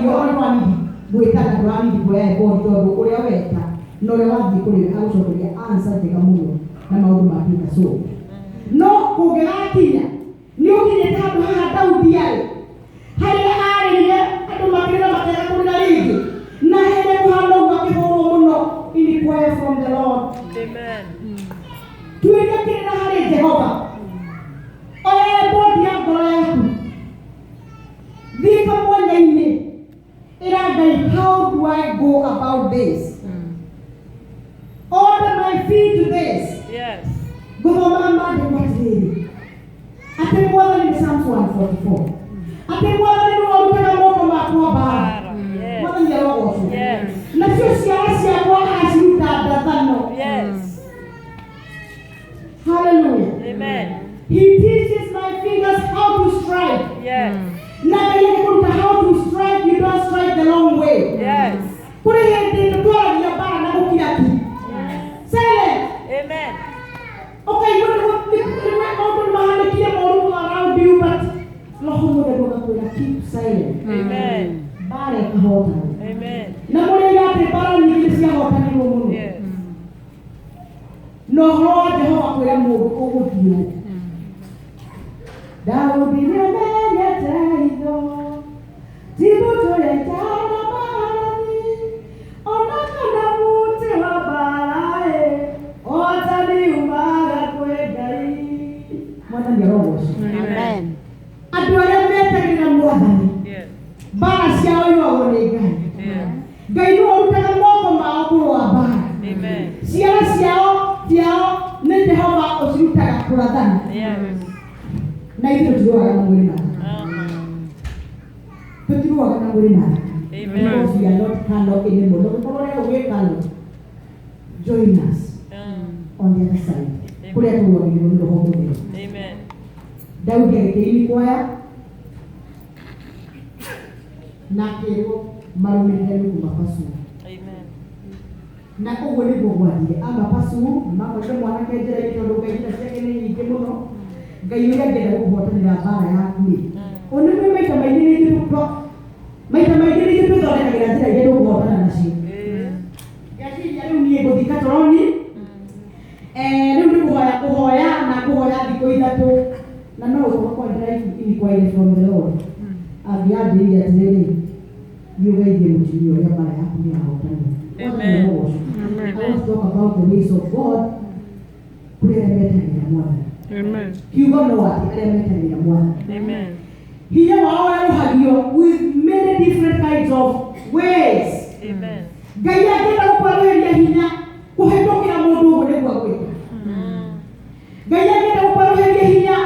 Tũrario ona twanidi gwĩtana, tũranidi kuoya ebodi, tondũ ũrĩa weka na ũrĩa wathiĩ kũrĩ agũcokeria answer njega mũno na maũndũ matuĩka. So no kũngĩgakinya nĩ ũkinyĩte handũ haha Daudi arĩ, harĩa arĩrire andũ makĩrĩra makĩaga kũrĩra rĩngĩ, na hĩndĩ kũhana ũguo akĩhũrwo mũno, inquire from the Lord. Amen. Tuĩria kĩrĩra harĩ Jehova. Oya ebodi ya ngoro yaku, thiĩ kamwanya-inĩ, ĩra Ngai, "How do I go about this? Order my feet to this." Ngũthomaga maandĩko atĩrĩrĩ, atĩ Mwathani, nĩ Psalms 144, atĩ Mwathani nĩwe ũrutaga moko makwa mbaara. Mbaara. Yes. Mwathani arogocwo. Nacio ciara ciakwa agaciruta ndathano. Hallelujah. Amen. He teaches my fingers how to strike. Na Ngai agĩkũruta how to strike, you don't strike the long way. Kũrĩ hĩndĩ tũtwaragia mbara na gũkira ki, silent. Amen. Ũkaigua maũndũ nĩ mahanĩkire moru around you, but Roho Mũtheru agakwĩra, "Keep silent." Amen. Mbara ĩkahotana. Amen. Na mũrĩiga atĩ mbara nyingĩ nĩ ciahotanirwo mũno. Na ũhoro wa Jehova kwĩra mũndũ ũgũthiĩ ũũ, Daudi nĩamenyete itho ti mbũtũ ya ita na mbarathi ona kana mũtĩ wa mbara-ĩ, ũhotani umaga kwĩ Ngai. Mwathani arogocwo. Amen. Andũ arĩa metagĩrĩra Mwathani, mbara ciao irũagwo nĩ Ngai. Ngai nĩwe ũrutaga moko mao kũrũa mbara. Amen. Ciara ciao nĩ Jehova ũcirutaga kũrathana. Na ithuĩ tũtirũaga na mwĩrĩ na thakame. Tũtirũaga na mwĩrĩ na thakame. Amen. Because we are not carnal anymore. No gũkorwo rĩu wĩ carnal, join us on the other side, kũrĩa tũrũagĩrĩrwo nĩ Roho Mũtheru. Amen. Daudi agĩkĩini kwaya na akĩrwo marũmĩrĩre nĩ kũmapacu. Amen. Na ũguo nĩguo gwathire, amapacu mamwĩte mwanake njĩra-inĩ, tondũ Ngai njĩra ciake nĩ nyingĩ mũno. Ngai ũrĩa angĩenda gũkũhotanĩra mbara yaku rĩ, ũnĩmwe maita maingĩ nĩ ithuĩ maita maingĩ nĩ ithuĩ twĩthondekagĩra njĩra iria tũkũhotana nacio. Ngeciria rĩu niĩ ngũthiĩ katoroni, rĩu nĩ kũhoya, kũhoya na kũhoya thikũ 3, na no ũkorwo kwa inquiry from the Lord angĩanjĩrire atĩrĩrĩ, thiĩ ũgeithie mũtumia ũrĩa, mbara yaku nĩ yahotanwo. Amen. I want to talk about the ways of God kũrĩ arĩa metagĩrĩra Mwathani. Amen. Kiugo no atĩ arĩa metagĩrĩra Mwathani, Amen. hinya wao werũhagio with many different kinds of ways. Amen. Ngai angĩenda gũkwerũhĩria hinya kũhĩtũkĩra mũndũ, ũguo nĩguo agwĩka. Ngai angĩenda gũkwerũhĩria hinya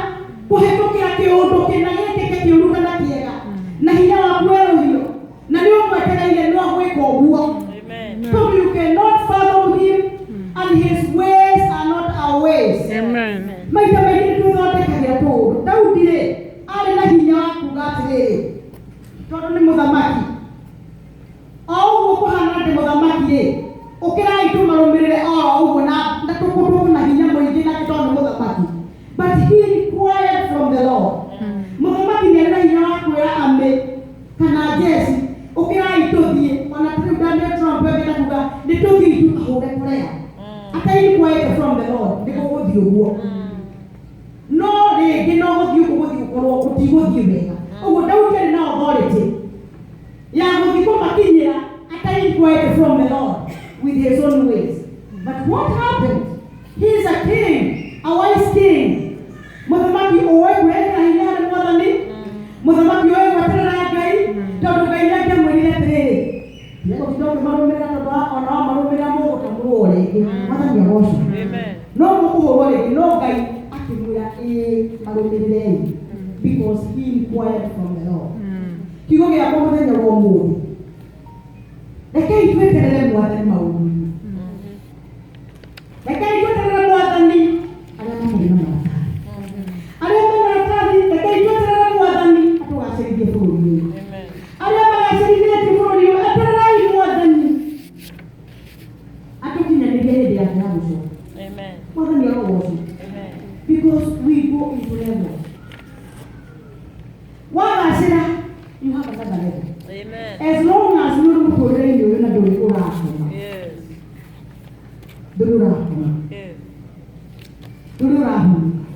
kũhĩtũkĩra kĩũndũ kĩna gĩkĩke kĩũru kana kĩega, na hinya waku werũhio na nĩ ũmwetereire, no agwĩka ũguo. Amen. So you cannot fathom him, and his ways are not our ways. Amen. Maita maingĩ nĩ twĩthondekagĩra tũũndũ. Daudi rĩ, arĩ na hinya wa kuga atĩrĩrĩ, tondũ nĩ mũthamaki, o ũguo kũhana ndĩ mũthamaki rĩ, ũkĩrai tũmarũmĩrĩre o ũguo na tũkũtũ na hinya mũingĩ nake tondũ nĩ mũthamaki. But he inquired from the Lord. Mũthamaki nĩ arĩ na hinya wa kwĩra amĩ kana jeci, "Ũkĩrai tũthiĩ." Ona rĩu Donald Trump angĩenda kuga nĩ tũthiĩ tũkahũre Korea, ata inquired from the Lord, nĩ gũgũthiĩ ũguo, no rĩngĩ no gũthiĩ ũguo gũthiĩ gũkorwo gũtigũthiĩ wega ũguo. Daudi arĩ na authority ya gũthiĩ kũmakinyĩra ata inquired from the Lord with his own ways. But what happened? He is a king, a wise king, mũthamaki ũĩ kwĩrekera hinya harĩ Mwathani, mũthamaki ũĩ gweterera Ngai, tondũ Ngai nĩ angĩamwĩrire atĩrĩrĩ, tiga gũtinda ũkĩmarũmĩrĩra, tondũ ona wamarũmĩrĩra mũgũtamũrwo rĩngĩ. Mwathani agocwo. Amen. No mũkũhũrwo rĩngĩ. No Ngai akĩmwĩra, "Ĩĩ, marũmĩrĩrei," because he inquired from the Lord. Kiugo gĩakwa mũthenya wa ũmũthĩ, rekei tweterere Mwathani maũndũ-inĩ. Rekei tweterere Mwathani. Arĩa matarĩ na maratathi, arĩa mena maratathi, rekei tweterere Mwathani atũgacĩrithie bũrũri ũyũ. Amen. Arĩa magacĩrithĩtie bũrũri ũyũ, etererai Mwathani atũkinyanĩrie hĩndĩ yake ya gũcoka. Amen. Mwathani arogocwo. Amen. Because we go into levels. Wagacĩra, you have another level. Amen. As long as nĩ ũrĩ mũtũrĩre-inĩ ũyũ na ndũrĩ ũrakoma, ndũrĩ ũrakoma, ndũrĩ ũrahurũka.